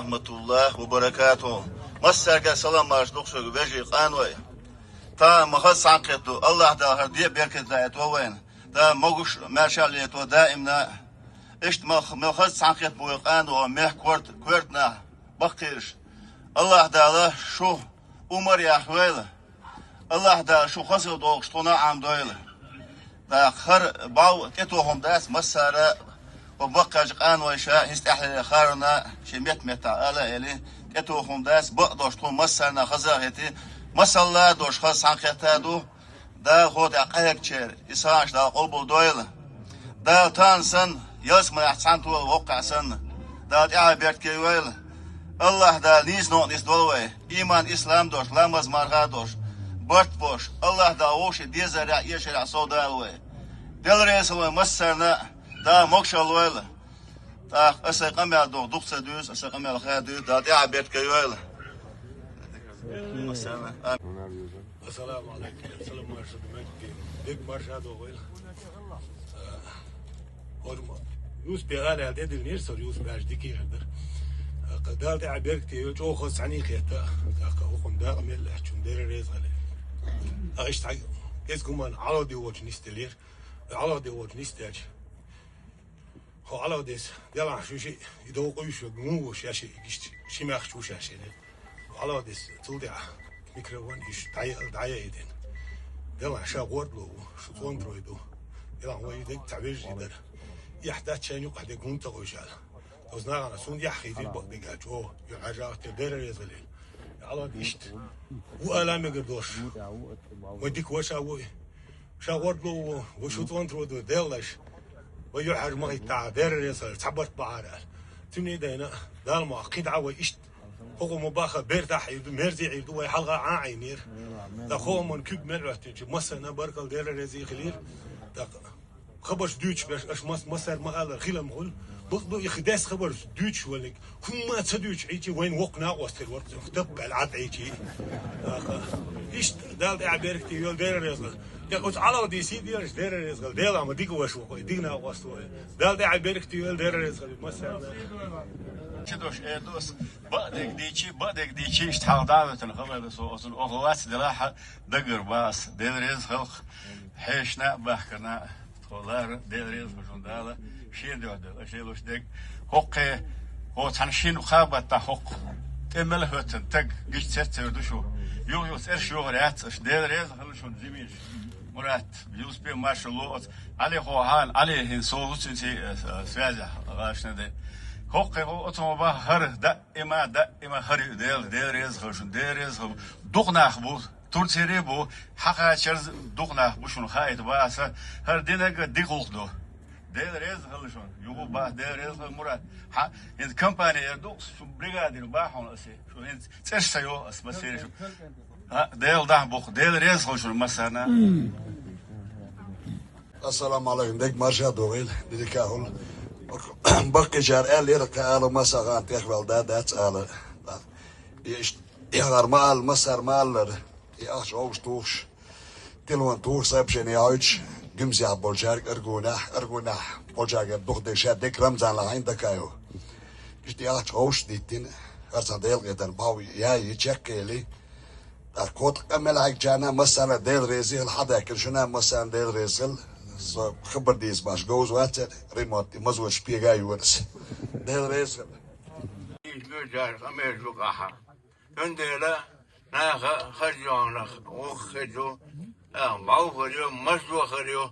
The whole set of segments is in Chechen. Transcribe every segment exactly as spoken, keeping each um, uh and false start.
ورحمة الله وبركاته. Массаьрга салам-марша ду шуга, вежарий, къаной. Та ма хаза цхьаьнакхетаду, АллахӀ-Дала хӀара де беркате лаьтта вайна. Та могуш, маьрша лаьтта даимна. Иштта ма, ма хаза цхьаьнакхетабу вай къаной, мехка корта, коьрта нах, баккхийраш. АллахӀ-Дала шу умар яхвейла. АллахӀ-Дала шу хаза долуш тхуна Ӏамадойла. ТӀаккха хӀара бӀов тӀетохам дац массара, ва баккхача къанойша, хӀинца тӀаьхьа Харона шен метта-меттахь ала а элира, тӀетохам дац, бакъдолуш тхуна массарна хаза а хети, масала долуш хаза цхьаьнакхетаду, Дала хӀотӀехь къахьегначеран, и сагӀанаш Дала къобалдойла. Дала тахана санна, ялсаманехь цхьаьнатоха воккхахь санна, Дала тӀаьхье беркате йойла. АллахӀ-Дала нийса новкъа нисдойла вай, иман-ислам долуш, ламаз-марха долуш, барт болуш, АллахӀ-Дала вовшийн дезарехь, эшарехь совдойла вай. Дела реза хуьлда вайн массарна, Дала могашалла лойла. ТӀаккха аса къамел доху дукха ца дуьйцу, аса къамел ха дуьйцу, Дала тӀаьхье беркате йойла. Ассаламу алейкум. Салам марша ду, мехкий. Дерг марша ду вайла. Э, хӀорма. Юсупе ала аьлла тӀедиллинера со, Юсуп аьлча дика хир дара. Э, Дала тӀаьхье беркате йойла, чӀогӀа хаза цхьаьнакхетта. ТӀаккха хӀокхунна дакъа мел лаьттачунна Дела реза хуьлда. А, иштта хьай, кӀезиг хӀуманна ӀалгӀа де волчу нисделлера. ӀалгӀа де волчу нисдаьлча. Хьо ӀалгӀа деза, делахь шу шиъ, и дов къуьйсуш верг муха ву шаьш, иштта ши маьхча ву шаьш элира. Хьо ӀалгӀа деза, цул тӀаьхьа микрофон иштта дӀая-, дӀаяийтина. Делахь ша гӀордло ву, шу цӀонтарой ду. Делахь вай дерг цхьа вежарий дара. Эхь дац шайна юкъахь дерг хӀунда ца къуьйсу аьлла. Оцу нахана суна эхь хийтира бакъдерг аьлча, о, юьхьӀаьржа ахтера Дела реза хуьлийла. ӀалгӀа иштта. Ву ала мегар долуш. Вай дика ваша ву и. Ша гӀордло ву, ву шу цӀонтаро ду, деллаш. Вай юьхьӀаьржа ма хӀиттахьа, Дела реза хуьлда, цхьа барт бахьара аьлла. Цуьнан дайна, Дала ма кхин дӀа вай иштта. ХӀокхо ма баха, бертахь Ӏийр ду, мерзий Ӏийр ду, вай хьалха Ӏан Ӏийнера. ТӀаккха хӀокху хӀуманна куьг мел Ӏоьттинчу массарна баркалла, Дела реза хуьлийла. ТӀаккха хабарш дуьйцуш берш, аша мас-, массара ма-аллара, хилам хуьлу. Бакъду, и хи дес хабарш дуьйцуш валлиг. ХӀумма ца дуьйцуш Ӏийчи, вайна воккха накъост хир вара, таппа аьлла Ӏад Ӏийчи. Аха. Иштта, Дала тӀаьхье беркате йойла, Дела реза хуьлда. ТӀаккха оцу ӀалгӀа дийсий делаш, Дела реза хуьлда. Дела ма дика ваша ву, дика накъост ву. Дала тӀаьхье беркате йойла, Дела реза хуьлда. Массарна. Чи дош э дос, баъдерг дийчи, баъдерг дийчи, иштта хьалха дӀа а витина, хабар со оцунна охьа вац делахь, дагар бац, Дела реза хуьлда. Хьешна а бахкана а. Тхо лара, Дела реза хуьлда шуна Дала, шен дуьхьа дела, аша лелош дерг. ХӀокхе, хӀо цхьана шина кхаа баттахь хӀокху тӀе мел хӀоьттина таг, гича цецвер ду шу. Юха-юха цӀераш йохур яц аша, Дела реза хуьлда шуна, зимийша. Мурат, Юсупе маршалла оцу, Ӏали хьо хьан, Ӏали хӀинца со ву цуьнций, э, э, связехь гӀашна де. ХӀокхе хӀо оцу ма баха хӀара, даима, даима хӀара ю Дела, Дела реза хуьлда шуна, Дела реза хуьлда. Дукха нах бу. Турцире бу, хьакхачарза дукха нах бу шуна хаийта баха аса, хӀара динаг а дика гӀуллакх ду. Дела реза хуьлда шуна, юха баха, Дела реза хуьлда, Мурат. Хьан, хӀинца компани эр ду, шу бригадир баха хьуна асе, шу хӀинца цӀераш ца йоху ас, масере шу. ХӀа, Дела дахьа буху, Дела реза хуьлда шуна массарна. Ассаламу алейкум, дерг марша ду вайла, дика хуьлда. Баккхийчара аьллера, кхин ала маса гӀан тӀехвелла да дац ала. И иштта, яхар ма алла, массара ма аллара. И ахча вовшах тухуш, телефон тухуш, сообщение яхьуьйтуш, Гуьмсехь болчаьрга Аргунехь, Аргунехь болчаьрга дукха дерг ша дерг Рамзан лахьийна Дакаев. Иштта и ахча вовшах диттина, хӀара цхьа Делан къинтӀера бӀов яй, чекхъели. ТӀаккха кхо-ткъа мел хьегначарна массарна Дела реза хуьлда, хьадаьккхина шуна массарна Дела реза хуьлда. Со хабар дийца баш говза вацара, ремонт, и мазоташ пега а йора аса. Дела реза хуьлда. Иш ду жар къамел ю къаьхьа. Цундела наха хаза йоьхна вух хир ду, а, бӀов хир ю, мас ду хир ю,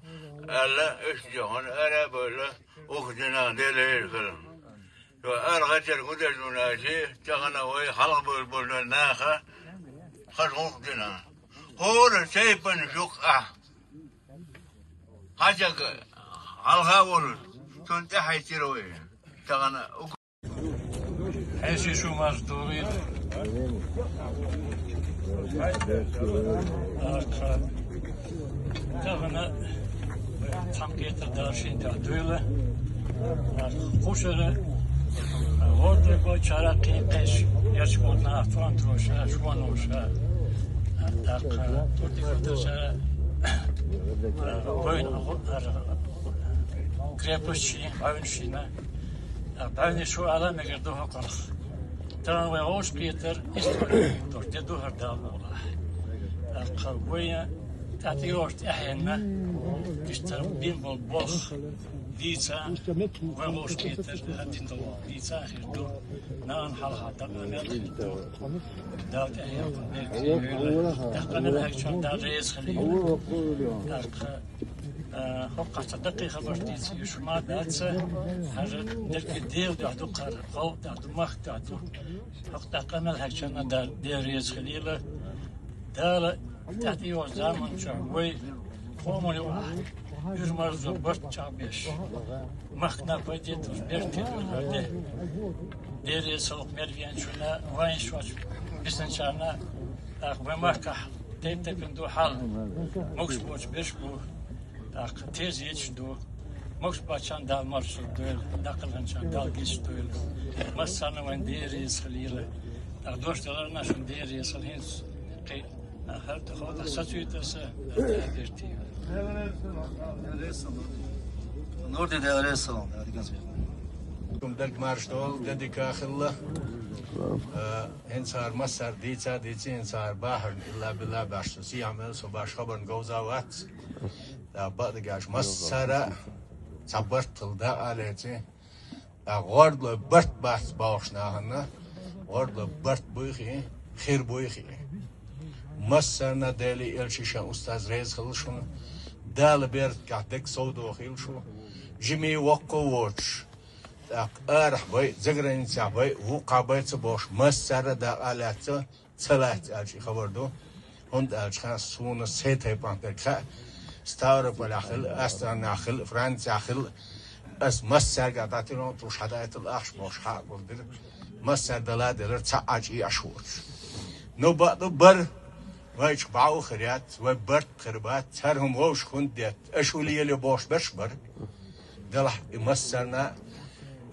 аьлла, иштта йоьхна ара а бевлла, вух дина Дела реза хуьлда. Цо аргӀатера гудеш дуьнен ши, тахана вай хьалха бевлла болчу наха хаза гӀуллакх дина. ХӀора сайпан жукъа хьажаг хьалха а волуш, цунна тӀаьхьа хьаьжира вай. Тахана Хьеший шу марш догӀийла. Тахана цхьаьнакхетар Дала шен тӀехь дуьйла. Кхушара гӀордой гочара кхин кхеш, яшкъонна, фронтоша, шоноша, тӀаккха туртигӀордашара, бойна, крепостьшина, бӀаьвнашина. БӀаьвнаш шу ала мегар ду хӀокхунах. Дала вай гӀовшкхетар, истори дош де ду хӀара Дала мукъалахь. ТӀаккха вай тӀатӀайогӀуш тӀаьхьенна, иштта бин болу болх дийца, вай гӀовшкхетар, хӀара дин долу дийца хир ду, нахана хьалха дакъа мел хир ду. Дала тӀаьхьенна беркате йойла. Дакъа мел хьаьгчарна Дала реза хилийла. ТӀаккха А, хӀокху цхьа даккхий хабарш дийца ю, шу ма дац, хӀара дерриге Делан дуьхьа ду, кхара халкъан дуьхьа ду, махкан дуьхьа ду. ХӀокху тӀаккха мел хьаьгчарна Дала, Дела реза хилийла. Дала тӀаьхьа тӀейогӀучу заманчохь вай къоман юкъахь уьйр-марзо барт чӀагӀбеш, махкана пайде долуш, беркате долуш хӀара де. Дела реза хилва мел веанчунна, вайн шоч бисинчарна, тӀаккха вайн махкахь тайп-тайпана ду хьал, могуш боцуш берш бу. ТӀаккха тезеташ ду. Могуш баьччарна Дала маршалла дойла, даккхалхьанчарна Дала гечдойла. Массарна вайн Дела реза хилийла. ТӀаккха дош даларна шуна Дела реза хила, хӀинца кхин а хӀара тӀехула сацуьйту аса, Дала тӀаьхьа дерти. Нур де Дела реза хила, Дала диканца вехна. Дерг марш долу, де дика хилла. Э, хӀинца хӀара массара дийца а дийци, хӀинца хӀара бахарна илла-билла баьхча, со сехьа мел, со баш хабарна говза вац. ТӀаккха бакъдерг аьлча, массара а цхьа барт хилла дакъа а леци. ТӀаккха гӀордалой барт бац бохучу нахана, гӀордалой барт буй хии, хир буй хии. Массарна Делий элчий шайн устаз реза хилла шуна. Дала беркатехь дерг совдохийла шу. Жимий воккха а воцуш, тӀаккха арахь бай, заграницехь бай, вукхахь бай ца бохуш, массара а дакъа а лаьцна, ца лаьцна аьлча и хабар ду. ХӀунда аьлча суна сайн тайпанах дерг хаьа, Ставрополехь хила, Астранахь хила, Францехь хила, ас массаьрга дӀатилла, туш хьадайтал ахча бохуш хьа а гулдира. Массаьрга дала а делира, цхьа а чӀий Ӏаш воцуш. Ну, бакъду бара, вайчу бӀов хир яц, вай барт хир бац, цара хӀума вовшах хӀунда детта, аша хӀун лелайо бохуш берш бара. Делахь и массарна а,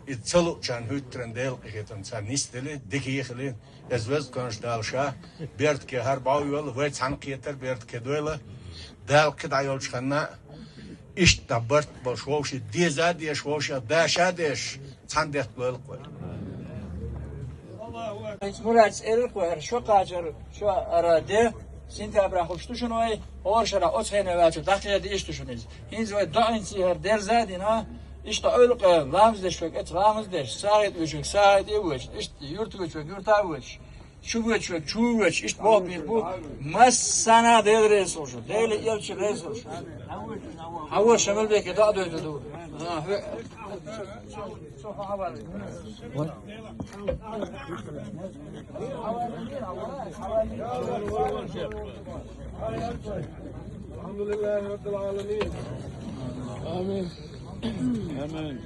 и ца луучарна хӀуьттаран Делан къинхетамца нисделла, дика а хилла, иза Веза-Воккхачу Дала ша беркате хӀара бӀов йойла, вай цхьаьна кхетар беркате дойла. Дала кхидӀа йолчу ханна а иштта барт болуш вовшийн деза а дезаш, вовшех даша а дезаш, цхьаьна детта лойла-кх вай. Мурац элира-кх вай, хӀара шо кхачар, шо ара де, сентябрахь хуьлуш ду шуна вай, хӀора шарахь оцу хенахь ваьлча дӀакхехьа дезаш ду шуна иза. ХӀинца вай доӀанца хӀара дерза а дина, иштта Ӏуьллу-кх ламаз деш верг эца ламаз деш, сагӀийта воьдуш верг сагӀийта а воьдуш, иштта юрта воьдуш верг юрта а воьдуш, чу воьдуш верг чу воьдуш, иштта боху бийр бу, массарна а Дела реза хуьлуш, Делий элчий реза хуьлуш. Хьан вон шамал беке доӀа дойтур ду. الحمد لله رب العالمين. آمين. آمين.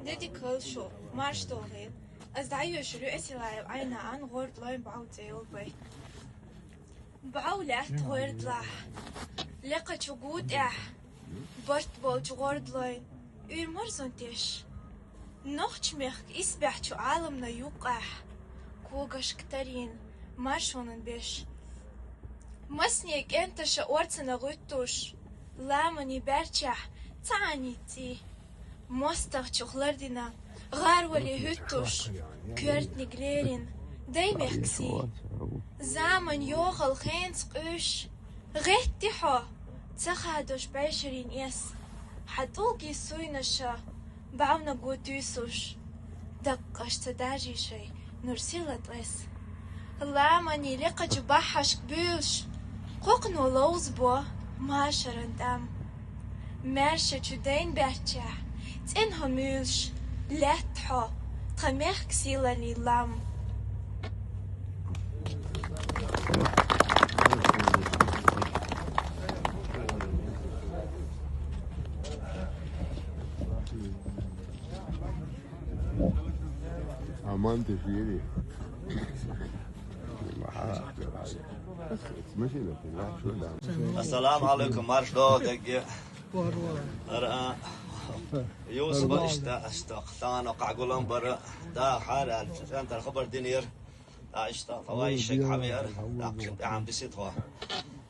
Де дика хуьлда шу, марша догӀийла. Ас дӀайоьшур ю Эсилаев Ӏайнаан, «ГӀордалойн бӀов» цӀе йолу бай. БӀов лаьтта гӀордалахь, лекхачу гу тӀехь, барт болчу гӀордалойн уьйр-марзо теш. Нохчмехка исбаьхьчу Ӏаламна юккъехь, когашка тарийна маршонан беш. Масне кӀенташа орцанна гӀуьттуш, ламанийн баьрчехь ца Ӏанийта цӀий. МостагӀчух лардина гӀароле хӀуьттуш, коьртаниг лерина даймехкан сий. Заман йохалла хенца къуьйсуш, гӀетти хьо, ца хадош бӀешарийн эс, хьан тӀулгийн суйнаша бӀовнаго туьйсуш, даккхаш ца даржий шайн нур сирла ткъес. Ламанийн лекхачу баххьашка буьйлуш, кхокхано ловзабо машаран тӀам. Маьршачу дайн баьрччехь цӀена хӀума муьйлуш, лаьтта хьо, тхан мехкан сийлаллин лам. Аман тешири. Ассаламу алейкум, марш догӀийла дерриге. Ара, а. Юсуп, иштта, иштта, тахана къахьгулам бара, дахьар аьлча, цӀентара хабар динера. ТӀаккха иштта, тхо вай шег хьавеара, тӀаккха шин тӀехьа бисит тхо.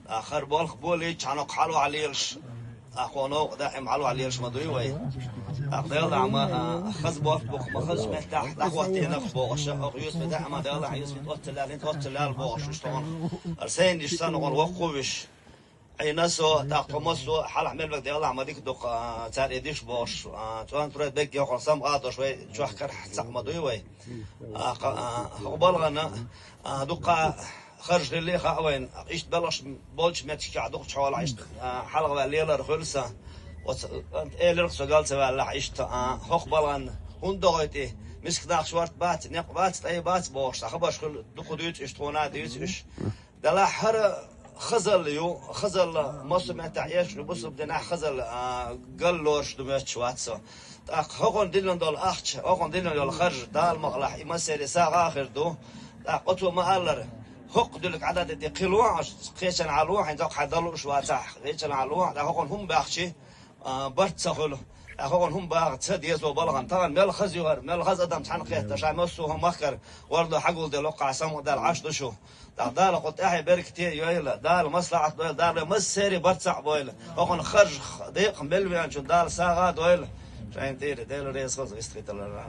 ТӀаккха хӀара болх болийча, хьанокх хьалвахь лелаш, тӀаккха хьо новкъа даим хьалвахь лелаш ма дуй вай. ТӀаккха Дала ма, а, хаза болх бу-кх, ма хазача меттехь дӀахӀоттийна-кх бохуш, оха Юсупе даим Дала, Юсупе оццул лаьлла, хӀинца оццул лаьлла бохуш, уьш тхуна. Ара сайна диш санна, гӀон воккхув уьш. Ӏийна со, тӀаккха тхо массо а хьалха мел вега Делахь ма дика ду-кх, а, цара и диш бохуш, а, цӀонтарой бегге хьокхур самукъа а долуш вай чохь карахь цхьаъ ма дуй вай. А, кха-, а, хӀокху балхана, а, дуккха харж хилли а хаьа вайна, иштта белхаш болчу меттигашкахь дукхачу хьолахь иштта, а, хьалха ваьлла лелар хуьлу сан. Оцу, а, элира-кх со гал ца ваьллахь иштта, а, хӀокху балхана хӀунда догӀуьйту и? Миска нах шорта бац, некъ бац, тӀай бац бохуш, цхьа хабарш хуьлу, дукха дуьйцу уьш, тхуна а дуьйцу уьш. Делахь хӀара хазалла ю, хазалла массо а меттехь эшна бусалба динехь хазалла, а, гал лоруш ду моьттуш вац со. ТӀаккха хӀокхунна диллина долу ахча, хӀокхунна диллина йолу харж Дала мукъалахь и массеран сагӀа а хир ду. ТӀаккха оцо ма-аллара, хӀокху дуьллиг Ӏадат тӀе кхин ло хьо, кхечанхьа хьан ло хьо, хьайн доккха хьайн дан лууш вацахь, кхечанхьа хьан ло хьо, тӀаккха хӀокхунна хӀума баьхчи, а, барт ца хуьлу. ТӀаккха хӀокхунна хӀума баха тахана мел хаза ю хӀара, мел хаза адам цхьаьна кхетта, ша массо а хӀума махкара, вордо хьагулделла, хӀокхахь самукъадаьлла Ӏаш ду шу. ТӀаккха Дала кху тӀаьхье беркате а йойла, Дала маслаӀат а дойла, Дала массеран барт цхьаъ а бойла, хӀокхунна харж декъа мел веанчунна Дала сагӀа а дойла, шайна тӀера Дела реза хуьлда вистхийталарна.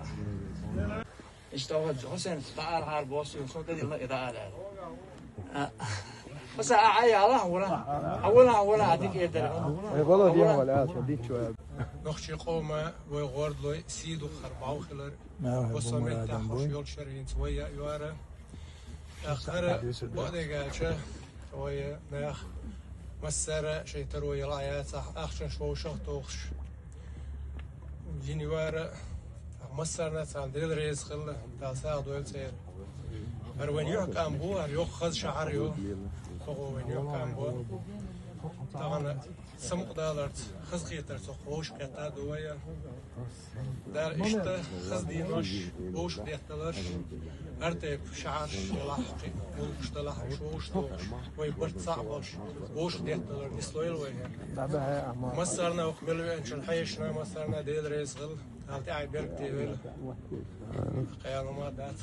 Иштта вац, Хьусен, дӀаала хьара босса, со тӀедиллина и дӀаала аьлла. А, Хьусен, а, Ӏай яла, а, вала. А, вала, а, вала, а, дика эр дара. Э, вала, а, вала. Диан вала, а, со диччо. Нохчийн къоман вай гӀордалойн сий ду-кх хӀара бӀов хилар. Массо а меттехь хӀуш йолчуьра хӀинца вай яа йора. ТӀаккха хӀара бакъдерг аьлча, вай нах массара а шайн таро яла яцахь, ахчанаш вовшах а тухуш, йина йора, массарна а царна Дела реза хуьлда, Дала сагӀа дойла церан. ХӀара вайн юьхькӀам бу, хӀара йоккха хаза шахьар ю, кхо вайн юьхькӀам бу. Тахана самукъадаларца, хазахетарца вовшахкхетта а ду вай. Дала иштта хаза денош, вовшах детталарш, хӀара тайпа шахьарш ялахь, кхин а гӀуллакхаш далахь, уьш вовшах тухуш, вай барт цхьаъ болуш, вовшах детталар нислойла вай. Массарна а, хӀокху мел веанчунна, хьешана а, массарна а Дела реза хуьлда, Дала тӀаьхье беркате а йойла. Кхин яла хӀума дац.